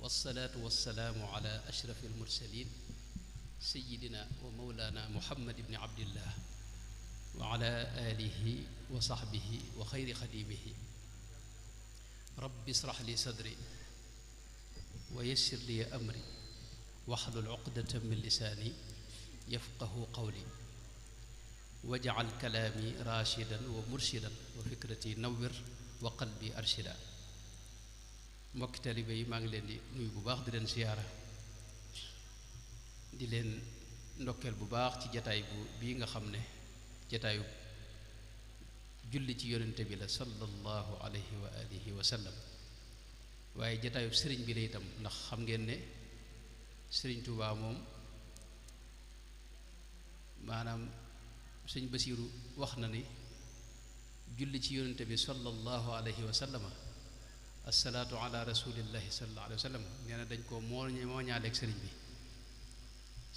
wassalaatu wassalaamu ala ashrafi almursalin sayidina wa mawlana muhammad ibni abdillah wa ala alihi wa sahbihi wa xayri xadimihi rabbi israh li sadri wa yassir li amri waxlul uqdatan min lisaani yafqahu qawli waj'al kalaami raashidan wa murshidan wa fikrati nawwir wa qalbi arshida. mbokki taalibe yi maa ngi leen di nuyu bu baax di leen siyaara di leen ndokkeel bu baax ci jataay bii nga xam ne jataayu julli ci yonente bi la sallallahu alayhi wa alihi wa sallam, waaye jataayu sëriñ bi la itam, ndax xam ngeen ne sëriñ Tuubaa moom maanaam sëñ Basiiru wax na ni julli ci yonente bi sallallahu alayhi wa sallama assalaatu ala rasulillahi sallallahu alayhi wa sallam nee na dañ ko moo ñaaleeg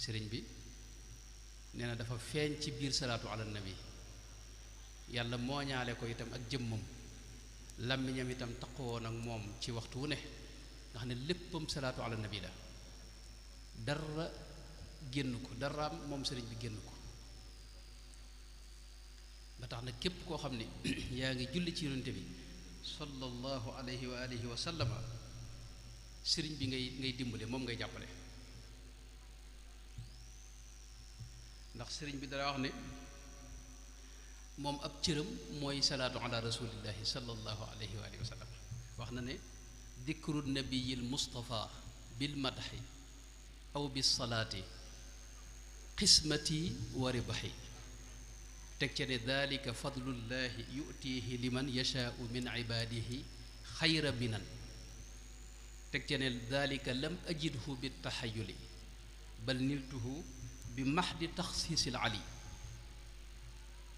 sëriñ bi nee na dafa feeñ ci biir salaatu ala nabi, yàlla moo ñaale ko itam ak jëmmam, làmmiñam itam taqoon ak moom ci waxtu wu ne nga xam ne léppam salaatu ala nabi la, dara génn ko, daraam moom sëriñ bi génn ko. ba tax na képp koo xam ne yaa ngi julli ci yonente bi sallallahu alayhi wa alihi wa sallama, sëriñ bi ngay dimbale, moom ngay jàppale. ndax sëriñ bi dara wax ne moom ab cëram mooy salaatu ala rasulillahi sallallahu alayhi wa alihi wa sallam. wax na ne dikru nabiyil mustafa bil madhi aw bis salaati qismati wa ribahi, teg ca ne dalika fadlullahi yutihi liman yashaau min ibadihi xayra minan, teg ca ne dalika lam ajidhu bi taxayuli bal niltuhu bi mahdi taxsiisil ali.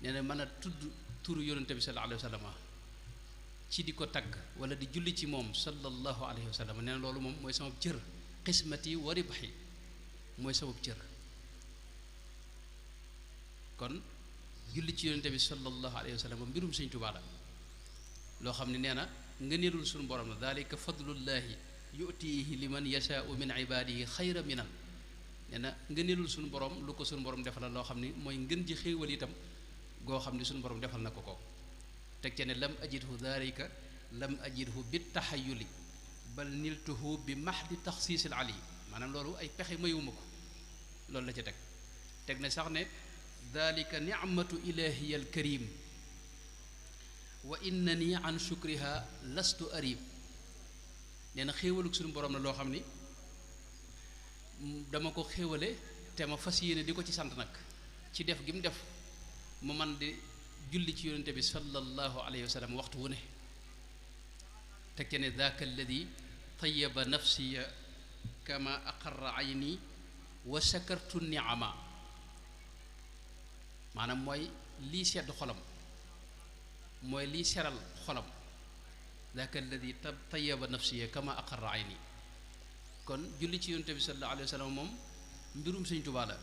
nee na mën a tudd turu yonente bi sallallahu alayhi wa sallam ci di ko tagg wala di julli ci moom sallallahu alayhi wa sallam, nee na loolu moom mooy sama cër, qismati wa ribhi mooy sama cër. kon julli ci yonente bi sallallahu alayhi wa sallam mbirum Sëñ Tuubaa la loo xam ne nee na ngëneelul suñu borom la, dalika fadlullahi yutihi liman yashaau min ibadihi xayra minan. nee na ngëneelul suñu borom lu ko suñu borom defal la loo xam ni mooy ngën ji xéewal itam goo xam ni suñu borom defal na ko ko. teg ca ne lam ajidhu dalika lam ajidhu bi taxayuli bal niltuhu bi mahdi taxsiisil ali, maanaam loolu ay pexe mayuma ko, loolu la ca teg na sax ne dalika nicmatu ilahiya alkarim wa innani an shukriha lastu arib. nee na xéewalug suñu borom la loo xam ni dama ko xéewale te ma fas yéene di ko ci sant nag, ci def gi mu def mu man di julli ci yonente bi sallallahu alayhi wa sallam waxtu wu ne. teg ce ne daaka alladi tayyaba nafsiya kama aqarra ayni wa shakartu niama, maanaam mooy lii sedd xolam, mooy lii seral xolam, daaka alladi tayyaba nafsiya kama aqarra ayni. kon julli ci yonente bi sallallahu alayhi wa sallam moom mbirum Sëñ Tuubaa la.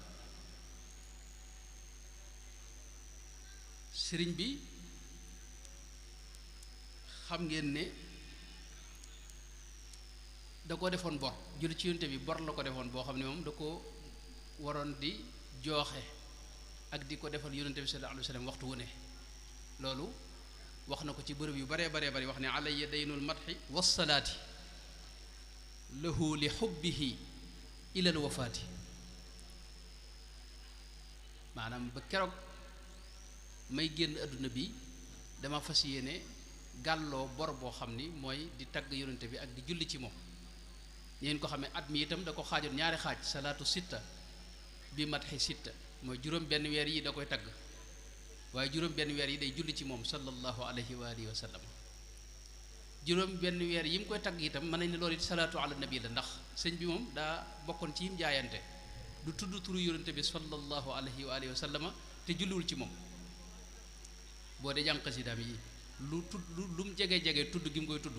sëriñ bi xam ngeen ne da ko defoon bor, julli ci yonente bi bor la ko defoon boo xam ne moom da ko waroon di jooxe ak di ko defal yonente bi sallallahu alayhi wa sallam waxtu wu ne. loolu wax na ko ci bërëb yu baree bari wax ne alayya daynul madhi wassalaati lahu li xubbihi ilal wafaati, maanaam ba keroog may génn àdduna bi dama fas yéene gàlloo bor boo xam ni mooy di tagg yonente bi ak di julli ci moom. ngeen ko xamee at mi itam da ko xaajoon ñaari xaaj, salaatu sitta bi madhi sitta, mooy juróom benn weer yi da koy tagg, waaye juróom benn weer yi day julli ci moom sallallahu alayhi wa alihi wa sallam. juróom benn weer yi mu koy tagg itam mën nañ ne loolu it salaatu ala nabi la, ndax sëñ bi moom daa bokkoon ci yim jaayante du tudd turu yonente bi sallallahu alayhi wa alihi wa sallama te julliwul ci moom. boo dee jàng xasidaam yi lu mu jege tudd gi mu koy tudd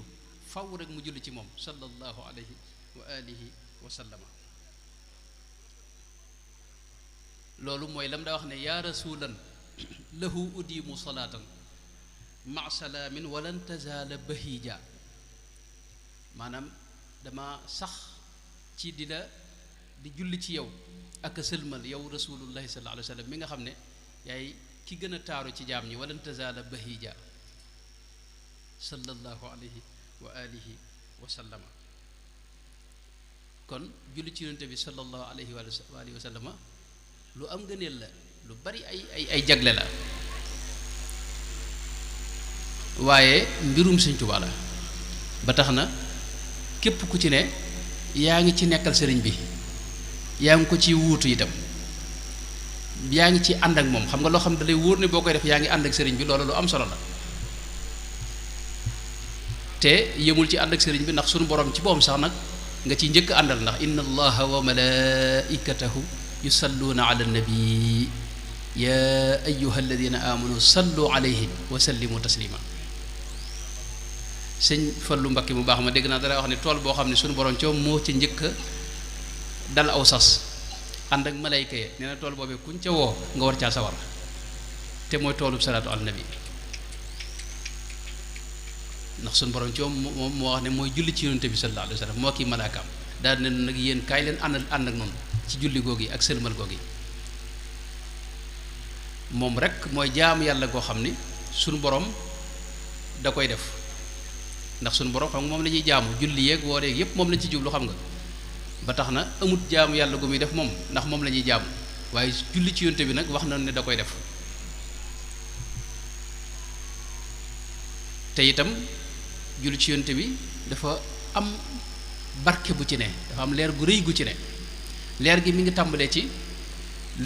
faw rek mu julli ci moom sallallahu alayhi wa alihi wa sallama. loolu mooy lam daa wax ne yaa rasulan lahu udimu salaatan ma salaamin walan tazaala bahija, maanaam dama sax ci di julli ci yow ak a sëlmal yow rasulullahi sallallahu alayhi wa sallam mi nga xam ne yaay ki gën a taaru ci jaam ñi walan tazaala bahija sallallahu alayhi wa alihi wa sallama kon julli ci yonente bi sallallahu alayhi wa alihi wa sallama lu am gëneel la lu bari ay jagle la waaye mbirum Sëñ Tuubaa la ba tax na képp ku ci ne yaa ngi ci nekkal sëriñ bi yaa ngi ko ci wuutu itam yaa ngi ci ànd ak moom xam nga loo xam ne da lay wóor ne boo koy def yaa ngi ànd ak sëriñ bi loolu lu am solo la te yëmul ci ànd ak sëriñ bi ndax sunu borom ci boom sax nag nga ci njëkk àndal ndax inna allaha wa malaikatahu yusalluuna ala nabi ya ayyuha alladina amanu sallu alayhi wa sallimu taslima sëñ Fallu Mbakke mu baax ma dégg naa dara wax ne tool boo xam ne sunu borom coom moo ci njëkk dal aw sas ànd ak malayka yi nee na tool boobee kuñ ca woo nga war caa sawar te mooy toolub salaatu al nabi ndax sunu borom coom moom moo wax ne mooy julli ci yonente bi sallallahu alayhi wa sallam moo kii malaakaam daal ne nag yéen kaay leen ànd ak noonu ci julli googi ak sëlmal googi moom rek mooy jaamu yàlla goo xam ni sunu borom da koy def ndax sunu borom xam nga moom la ñuy jaamu julli yeeg woor yeeg yépp moom lañ ci jublu xam nga ba tax na amut jaamu yàlla gu muy def moom ndax moom la ñuy jaamu waaye julli ci yonte bi nag wax na ne da koy def te itam julli ci yonte bi dafa am barke bu ci ne dafa am leer gu rëy gu ci ne leer gi mi ngi tàmbalee ci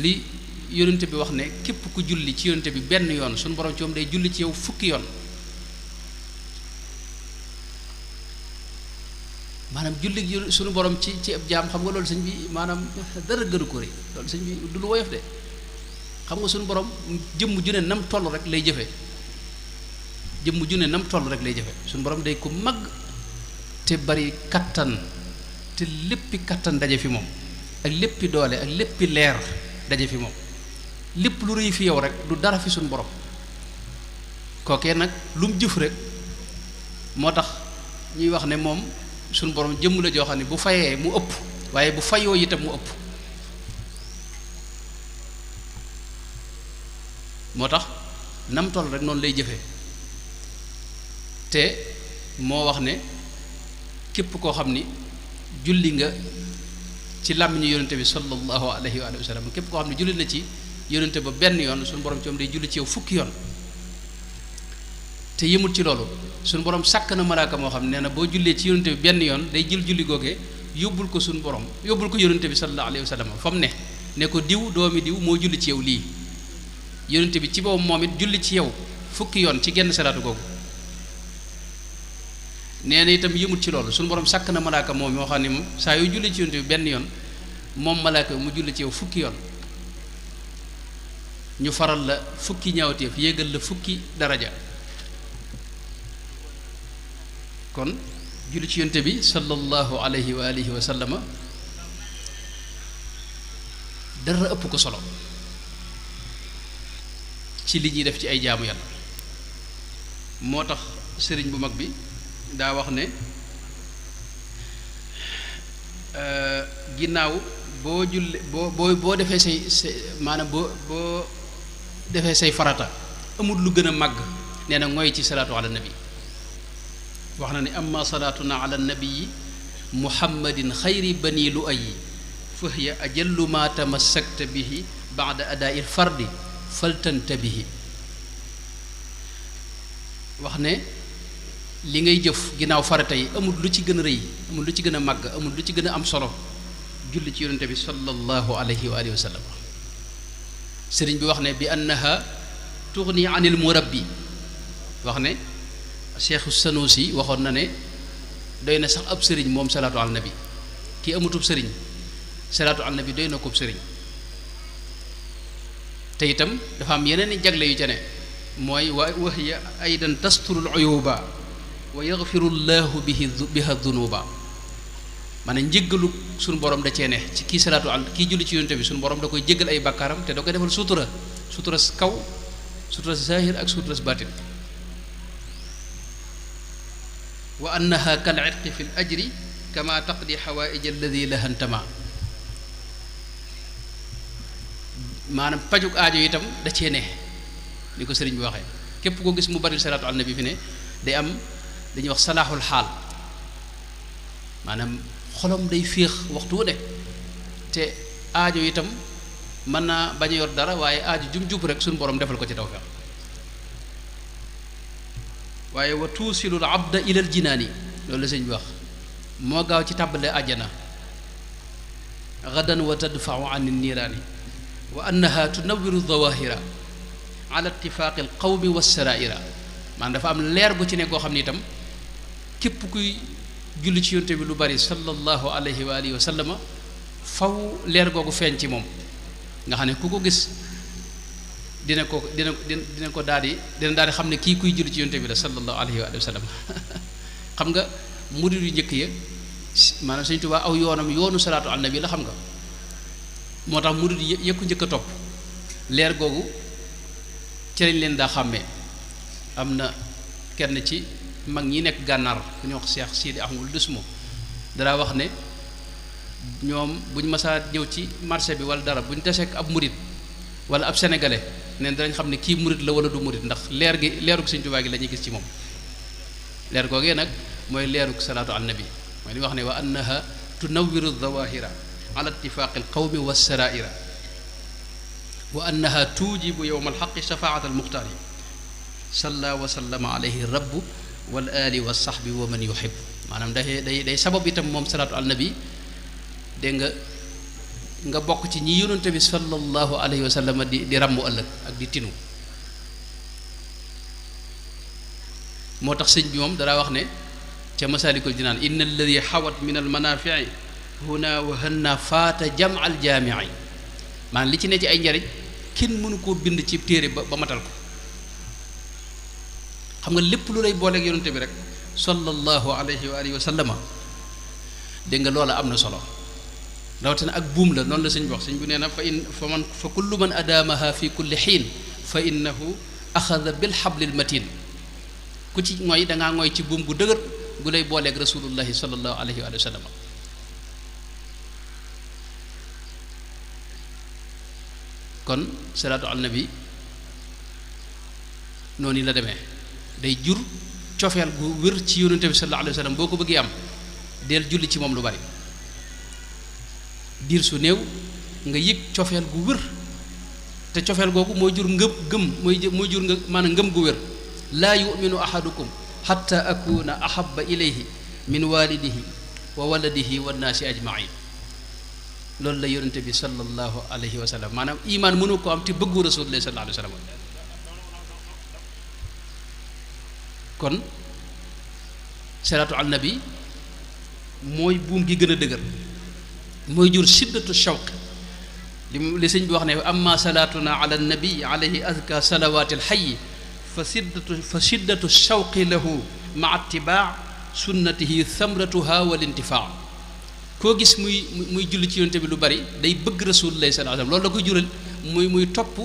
li yonente bi wax ne képp ku julli ci yonente bi benn yoon suñu borom ci moom day julli ci yow fukki yoon maanaam julli suñu borom ci ab jaam xam nga loolu sëñ bi maanaam dara gënu ko rëy loolu sëñ bi du lu woyof de xam nga suñu borom jëmm ju ne nam toll rek lay jëfe jëmm ju ne nam toll rek lay jëfe suñu borom day ko mag te bari kattan te léppi kattan daje fi moom ak léppi doole ak léppi leer daje fi moom lépp lu rëy fi yow rek du dara fi suñu borom kookee nag lu mu jëf rek moo tax ñuy wax ne moom suñu borom jëmm la joo xam ne bu fayee mu ëpp waaye bu fayoo itam mu ëpp moo tax nam toll rek noonu lay jëfe te moo wax ne képp koo xam ni julli nga ci làmmiñu yonente bi sallallahu alayhi wa sallam képp koo xam ne julli na ci yonente ba benn yoon suñu borom ci moom day julli ci yow fukki yoon te yëmul ci loolu suñu borom sàkk na malaaka moo xam ne nee na boo jullee ci yonente bi benn yoon day jël julli googee yóbbul ko suñu borom yóbbul ko yonente bi sallallahu alayhi wa sallam fa mu ne ko diw doomi diw moo julli ci yow lii yonente bi ci boobu moom it julli ci yow fukki yoon ci genn salaatu googu nee na itam yëmut ci loolu suñu borom sàkk na malaaka moom moo xam ne moom saa yu julli ci yonente bi benn yoon moom malaaka mu julli ci yow fukki yoon ñu faral la fukki ñaawteef yéegal la fukki daraja kon julli ci yonente bi sallallahu alayhi wa alihi wa sallama dara ëpp ko solo ci li ñuy def ci ay jaamu yàlla moo tax sëriñ bu mag bi daa wax ne ginnaaw boo julli boo defee say maanaam boo defee say farata amul lu gën a màgg nee na ngoy ci salaatu ala nabi wax na ne amma salaatuna ala nabii muhammadin xayri bani lu ayi fa hiya ajallu ma tamassakta bihi baada adaa il fardi faltanta bihi wax ne li ngay jëf ginnaaw farata yi amul lu ci gën a rëy amul lu ci gën a màgg amul lu ci gën a am solo julli ci yonente bi sallallahu alayhi wa alihi wa sallam sëriñ bi wax ne bi annaha tughni anil murabbi wax ne cheikhu sanusi waxoon na ne doy na sax ab sëriñ moom salaatu al nabi kii amutub sëriñ salaatu al nabi doy na ko sëriñ te itam dafa am yeneen i jagle yu ca ne mooy wa hiya aydan tasturul uyuba wa yaghfiru llahu biha dunuba maanaam njéggalu suñu borom da cee ne ci kii salaatu al kii julli ci yonente bi suñu borom da koy jéggal ay bàkkaaram te da koy defal sutura kaw sutura zahir ak sutura baatin wa annaha kal itqi fi l ajri kama taqdi xawaaij alladi lahantama maanaam pajuk aajo itam da cee ne ni ko sëriñ bi waxee képp koo gis mu bari salaatu ala nabi fi ne day am dañuy wax salaaxul xaal maanaam xolom day féex waxtu wu ne te aajo itam mën naa bañ a yor dara waaye aajo jum jub rek suñu borom defal ko ci tawfeex waaye wa tuusilul abda ilal jinaani loolu la sëñ bi wax moo gaaw ci tàbbale àjjana gadan wa tadfau an niiraani wa annaha tunawiru dawahira ala ittifaaqi al qawmi wa saraira maanaam dafa am leer gu ci ne koo xam ne itam képp kuy julli ci yonte bi lu bari sallallahu alayhi wa alihi wa sallama faw leer googu feeñ ci moom nga xam ne ku ko gis dina ko daal di xam ne kii kuy julli ci yonte bi la sallallahu alayhi wa sallam xam nga murid yu njëkk ya maanaam Sëñ Tuubaa aw yoonam yoonu salaatu ala nabi la xam nga moo tax murid yëkku njëkk a topp leer googu ci lañ leen daa xàmmee am na kenn ci mag ñi nekk gànnaar ku ñuy wax Cheikh Sidi Ahmadou Dusmo dara wax ne ñoom buñ masaa ñëw ci marché bi wala dara buñ teseek ab murid wala ab sénégalais neen danañ xam ne kii murid la wala du murid ndax leerug Sëñ Tuubaa gi la ñuy gis ci moom leer googee nag mooy leerug salaatu ala nabi mooy li wax ne wa annaha tunawiru dawahira ala ittifaaqi alqawmi wa saraira wa annaha tujibu yowma alxaqi shafaat almuxtaari salla wa sallama alayhi rabbu wal ali wa sahbi wa man yuhib maanaam day sabab itam moom salaatu ala nabi dégg nga bokk ci ñi yonante bi sallallahu alayhi wa sallam di ràmmu ëllëg ak di tinu moo tax sëñ bi moom dara wax ne ca masaalikul jinaan inna alladi xawat min al manafii huna wa hanna faata jam al jaamii maanaam li ci ne ci ay njariñ kenn mënu koo bind ci téere ba matal ko xam nga lépp lu lay booleeg yonante bi rek sallallahu alayhi wa alihi wa sallama dégg nga loola am na solo rawatina ak buum la noonu la sëñ bi wax sëñ bu nee na fa kullu man adaamaha fi kulli xiin fa innahu axada bil xablil matin ku ci mooy dangaa mooy ci buum gu dëgër gu lay booleeg rasulullahi sallallahu alayhi wa sallam kon salaatu ala nabi noonu la demee day jur cofeel gu wér ci yonente bi sallallahu alayhi wa sallam boo ko bëggee am del julli ci moom lu bari diir su néew nga yëg cofeel gu wér te cofeel googu mooy jur mooy jur nga maanaam ngëm gu wér laa yuminu ahadukum xatta akuna ahaba ilayhi min walidihi wa waladihi wa naasi ajmain loolu la yonente bi sallallahu alayhi wa sallam maanaam imaan mënu ko am te bëggu rasulullah sallallahu alayhi wa sallam kon salaatu ala nabi mooy buum gi gën a dëgër mooy jur siddatu shawq li sëñ bi wax ne amma salaatuna ala nabi alayhi azka salawaati alxayi fa siddatu shawqi lahu ma ittibaa sunnatihi thamratuha wal intifaa koo gis muy julli ci yonte bi lu bari day bëgg rasulullah sallallahu alayhi wa sallam loolu la koy jural muy topp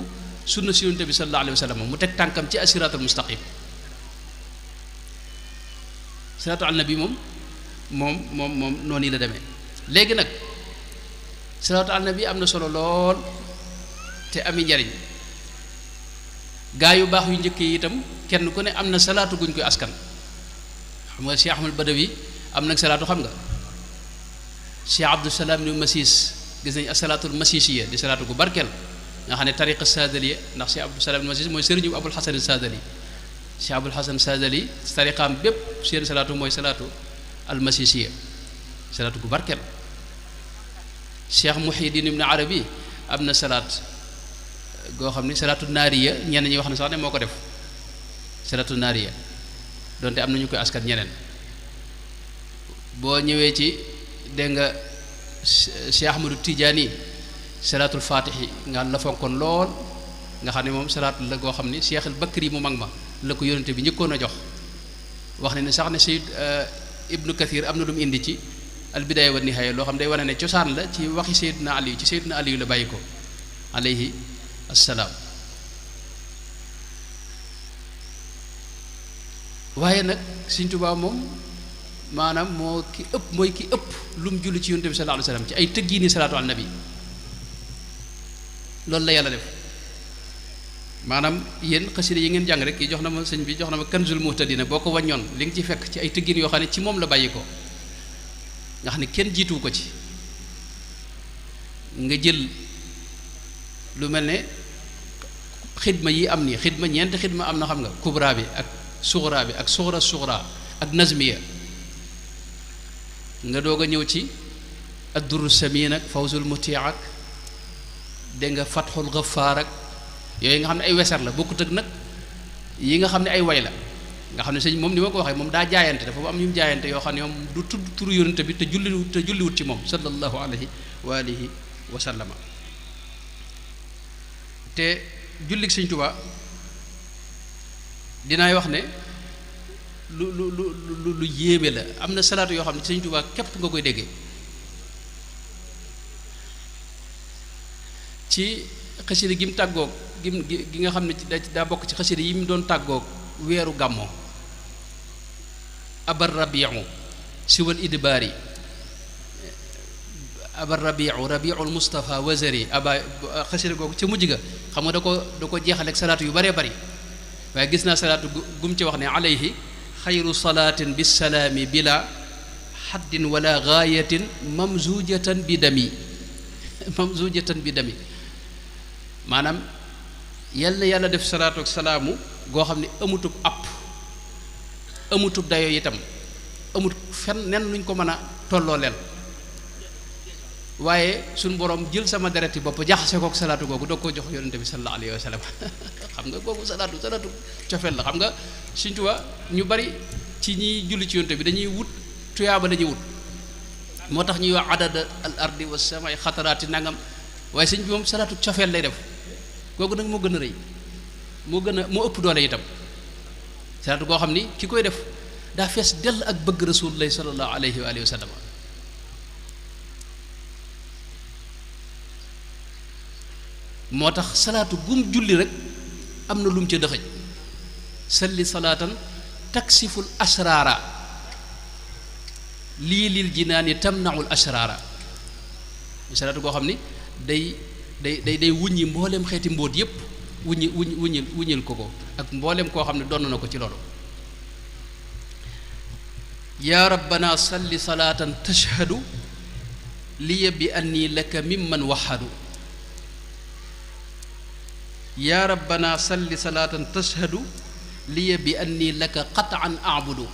sunna si yonte bi sallallahu alayhi wa sallam mu teg tànkam ci asiraatul mustaqim salaatu ala nabi moom noonu la demee léegi nag salaatu ala nabi am na solo lool te ami njariñ gaa yu baax yu njëkk yi itam kenn ku ne am na salaatu guñ koy askan xam nga Cheikh Ahmad Badawi am nag salaatu xam nga Cheikh Abdou Salaam ni Masis gis nañ asalaatul masisiya di salaatu gu barkeel nga xam ne tariqa sadaliya ndax Cheikh Abdou Salaam ni Masis mooy sëriñu Abul Hasan Sadali Cheikh Abul Hasan Sadali tariqaam bépp seen salaatu mooy salaatu al masisiya salaatu gu barkeel Cheikh Muhyiddin ibn Arabi am na salaat goo xam ne salaatu naariya ñenn ñi wax na sax ne moo ko def salaatu naariya donte am na ñu koy askan ñeneen boo ñëwee ci dégg nga Cheikh Ahmadou Tidiane salaatul faatixi nga la fonkoon lool nga xam ne moom salaatu la goo xam ne Cheikh al Bakri mu mag ma la ko yónnente bi njëkkoon a jox wax ne sax ne Sayyid Ibnu Kathir am na lu mu indi ci al bidaaya wa nihaaya loo xam day wane ne cosaan la ci waxi Seydina Ali ci Seydina Ali la bàyyi ko alayhi assalaam waaye nag Sëñ Tuubaa moom maanaam mooy ki ëpp lu mu julli ci yonent bi sallallahu alayhi wasallam ci ay tëggiini salaatu ala nabi loolu la yàlla def maanaam yéen xasida yi ngeen jàng rek yi jox na ma sëñ bi jox na ma kanzul muhtadina boo ko wàññoon li nga ci fekk ci ay tëggiin yoo xam ne ci moom la bàyyi ko nga xam ne kenn jiituwu ko ci nga jël lu mel ne xidma yi am nii xidma ñeenti xidma am na xam nga kubra bi ak suxra bi ak suxra ak nazmiya nga doog a ñëw ci adduru samin ak fawzul muti ak dégg nga fatxul gafaar ak yooyu nga xam ne ay wesar la bokkut ak nag yi nga xam ne ay way la nga xam ne sëñ moom ni ma ko waxee moom daa jaayante dafa am ñu mu jaayante yoo xam ne moom du tudd turu yonente bi te julliwut ci moom sallallahu alayhi wa alihi wa sallama te jullik sëñ Tuubaa dinaay wax ne lu yéeme la am na salaatu yoo xam ne sëñ Tuubaa képp nga koy déggee ci xasida gi mu tàggoog gi nga xam ne daa bokk ci xasida yi mu doon tàggoog weeru gàmmoo abar rabiu siwal idbaari abar rabiul mustafa wazari aba xasida googu ca mujj ga xam nga da ko jeexaleeg salaatu yu baree bari waaye gis naa salaatu gum ci wax ne alayhi xayru salaatin bisalaami bila xaddin wala gaayatin mamzujatan bi dami maanaam yàlla def salaatu ak salaamu goo xam ne amutub app amutub dayo itam amut fen nen luñ ko mën a tolloo leen waaye suñ borom jël sama dereti bopp jaxase kook salaatu googu doog ko jox yonente bi sallallahu alayhi wa sallam xam nga googu salaatu cofeel la xam nga Sëñ Tuubaa ñu bari ci ñiy julli ci yonente bi dañuy wut tuyaaba la ñuy wut moo tax ñuy wax adada al ardi wa samay xataraati nangam waaye sëñ bi moom salaatu cofeel lay def googu nag moo gën a rëy moo ëpp doole itam salaatu goo xam ni ki koy def daa fees dell ak bëgg rasulullahi sallallahu alayhi wa sallam moo tax salaatu gum julli rek am na lum ca dëxëj salli salaatan taksiful asraara lii lil jinaani tamnaul asraara salaatu goo xam ni day wuññi mboolem xeeti mbóot yépp wuññil ko ak mboolem koo xam ne donn na ko ci loolu yaa rabbana salli salaatan tashhadu liya bi anni laka mimman waxadu yaa rabbana salli salaatan tashhadu liya bi anni laka qataan abudu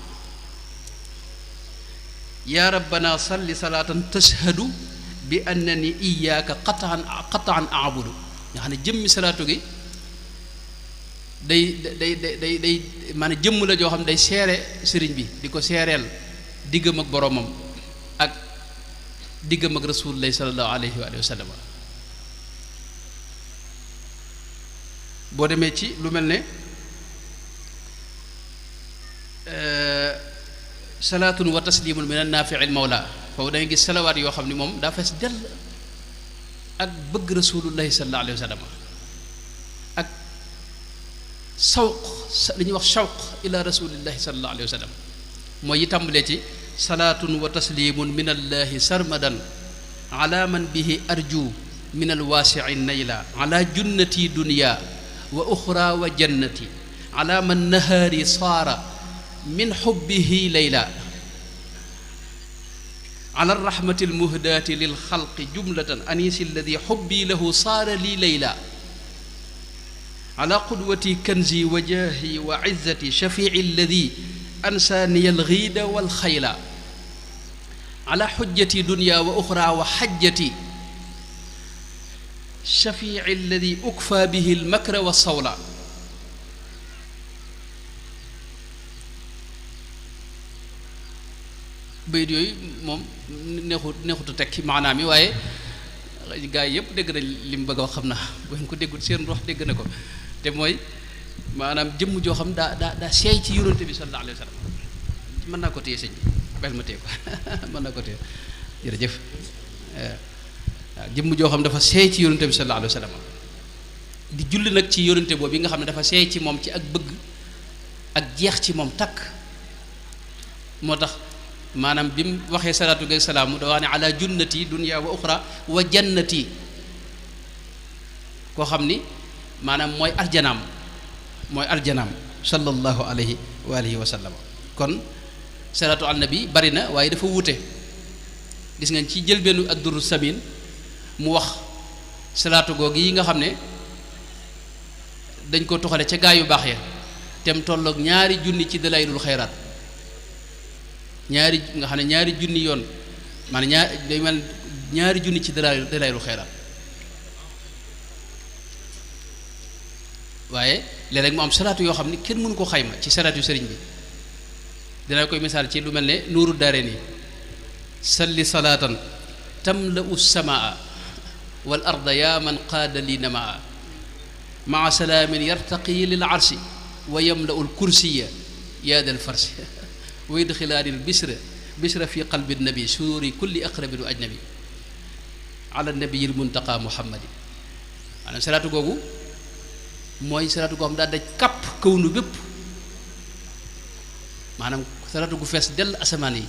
yaa rabbana salli salaatan tashhadu bi annani iyaaka qataan abudu nga xam ne jëmmi salaatu gi day maanaam jëmm la joo xam ne day seere sëriñ bi di ko seereel diggam ak boromam ak diggam ak rasulullahi sallallahu alayhi wa sallam boo demee ci lu mel ne salaatun wa taslimun min annaafiil mawla foofu dangay gis salawaat yoo xam ne moom daa fees dell ak bëgg rasulullahi sallallahu alayhi wa sallam ak sawq li ñuy wax shawq ila rasulillahi sallallahu alayhi wa sallam mooy yi tàmbalee ci salaatun wa taslimun min allahi sarmadan ala man bihi arju min alwaasii nayla ala junnati dunya wa uxra wa jannati ala man nahaari saara min xubbihi layla ala arrahmati almuhdaati lilxalqi jumlatan anisi alladi xubbi lahu saara li layla ala qudwati kanzi wa jaahi wa izzati shafii alladi ansaaniya alxiida walxayla ala xujjati dunya wa uxra wa xajjati shafii alladi ukfa bihi almakra wa sawla bayit yooyu moom neexutu tekki maanaam yi waaye gaa yi yëpp dégg nañ li mu bëgg a wax xam naa bu ngeen ko déggul seen rox dégg na ko te mooy maanaam jëmm joo xam daa seey ci yonent bi sallallahu alayhi wa sallam mën naa ko téye sëñ bi bel ma téye ko mën naa ko téye jërëjëf waaw jëmm joo xam dafa seey ci yonent bi sallallahu alayhi wa sallam di julli nag ci yonent boobu yi nga xam ne dafa seey ci moom ci ak bëgg ak jeex ci moom takk moo tax maanaam bi mu waxee salaatu geeg salaamu da wax ne ala junnati dunya wa uxra wa jannati koo xam ni maanaam mooy aljanaam sallallahu alayhi wa alihi wa sallam. kon salaatu al nabi bari na waaye dafa wuute. gis ngeen ci jëlbeenu ad-durru samin mu wax salaatu googu yi nga xam ne dañ ko toxale ca gaa yu baax ya tem tolloog ñaari junni ci dalailul xayraat ñaari nga xam ne ñaari junni yoon maanaam ñaari junni ci dalailul xayraat waaye léeg-léeg mu am salaatu yoo xam ne kenn mënu ko xayma ci salaatu sëriñ bi dina koy misaal ci lu mel ne nuuru daarayni salli salaatan tamla'u samaa wal arda yaa man qaada li namaa maa salaamin yartaqi lil arsi wa yamla'u al kursiya yaa dal farsi wa yudxilaani al bisra fi qalbi nabi sururi kulli aqrabin wa ajnabi ala nabiyil muntaqa muhammadi maanaam salaatu googu mooy salaatu goo xam daal daj kàpp kaw nu bépp maanaam salaatu gu fees dell asamaan yi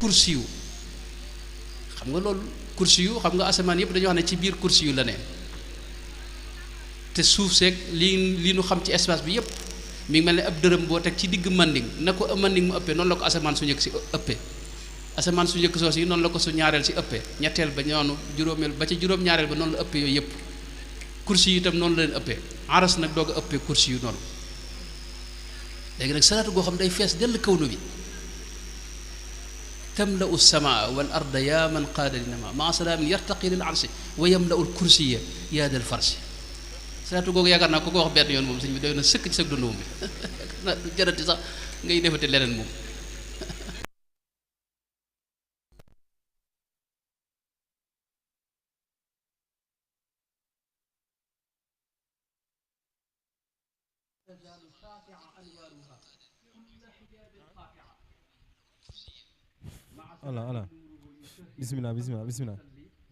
kursi yu xam nga loolu kursi yu xam nga asamaan yëpp dañoo wax ne ci biir kursi yu la ne te suuf seeg lii nu xam ci espace bi yëpp mi ngi mel ne ab dërëm boo teg ci digg manding na ko manding mu ëppee noonu la ko asamaan su njëkk si ëppee asamaan su njëkk soos yi noonu la ko su ñaareel si ëppee ñetteel ba noonu juróomeel ba ci juróom-ñaareel ba noonu la ëppee yooyu yëpp kursi yu itam noonu la leen ëppee aras nag doog a ëppee kursi yu noonu léegi nag salaatu goo xam day fees dell kawnu bi tamla'u samaa wal arda yaa man qaada li namaa maa salaamin yartaqi lil arsi wa yamla'u al kursiya yaa dal farsi salaatu googu yaakaar naa ko wax benn yoon moom sëñ bi doy na sëkk ci sa dund moom du jarati sax ngay defati leneen moom ala bismillah bismillah bismillah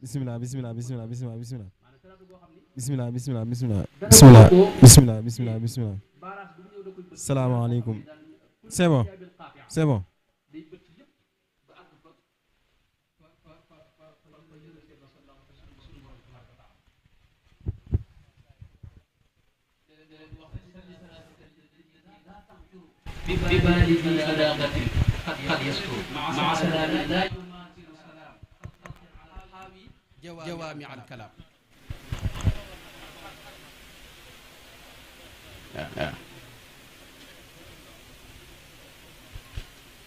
bismillah bismillah bismillah bismillah bismillah bismillah bismillah bismillah bismillah bismillah bismillah bismillah salaamaaleykum c'est bon c'est bon ببالغ صداقة قد يسكو مع سلام لا يماثل سلام جوامع الكلام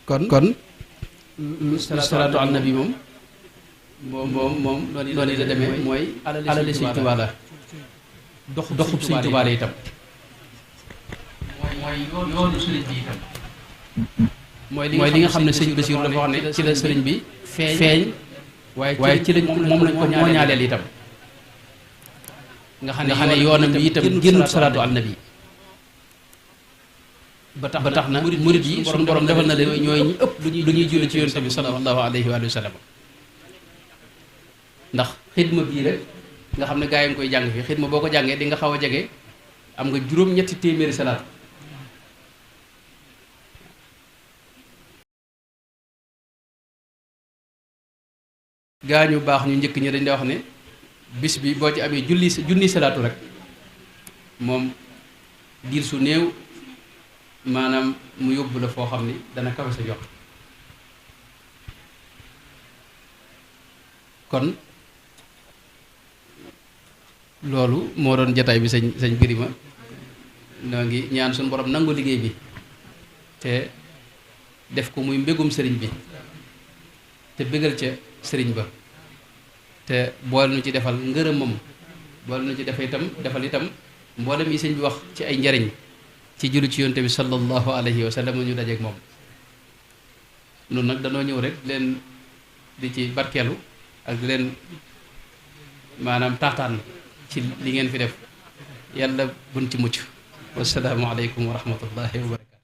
kon salaatu ala nabi moom noonu la demee mooy alali Sëñ Tuubaa la doxub Sëñ Tuubaa la itam mooy yoonu sëriñ bi itam mooy li nga xam ne sëñ Basiru dafa wax ne ci la sëriñ bi feeñ waaye ci lañ moom lañ ko mooñaaleel itam nga xam ne yoonam bi itam génn salaatu ala nabi ba tax na murid yi suñu borom defal na leen ñooy ñi ëpp lu ñuy julli ci yonent bi sallallahu alayhi wa sallam ndax xidma bii rek nga xam ne gaa yi nga koy jàng fii xidma boo ko jàngee di nga xaw a jege am nga juróom-ñetti téeméeri salaat gaa ñu baax ñu njëkk ñi dañ da wax ne bis bi boo ci amee junni salaatu rek moom diir su néew maanaam mu yóbbu la foo xam ni dana kawe sa jox kon loolu moo doon jataay bi sëñ Birima noo ngi ñaan suñu borom nangu liggéey bi te def ko muy mbégum sëriñ bi te bégal ca sëriñ ba te boole nu ci defal ngërëmam boole nu ci defal itam mboolem yi sëñ bi wax ci ay njariñ ci julli ci yonte bi sallallahu alayhi wa sallam ñu dajeek moom noonu nag danoo ñëw rek leen di ci barkeelu ak di leen maanaam taataan ci li ngeen fi def yàlla buñ ci mucc wasalaamu aleykum wa rahmatullahi wa barakatu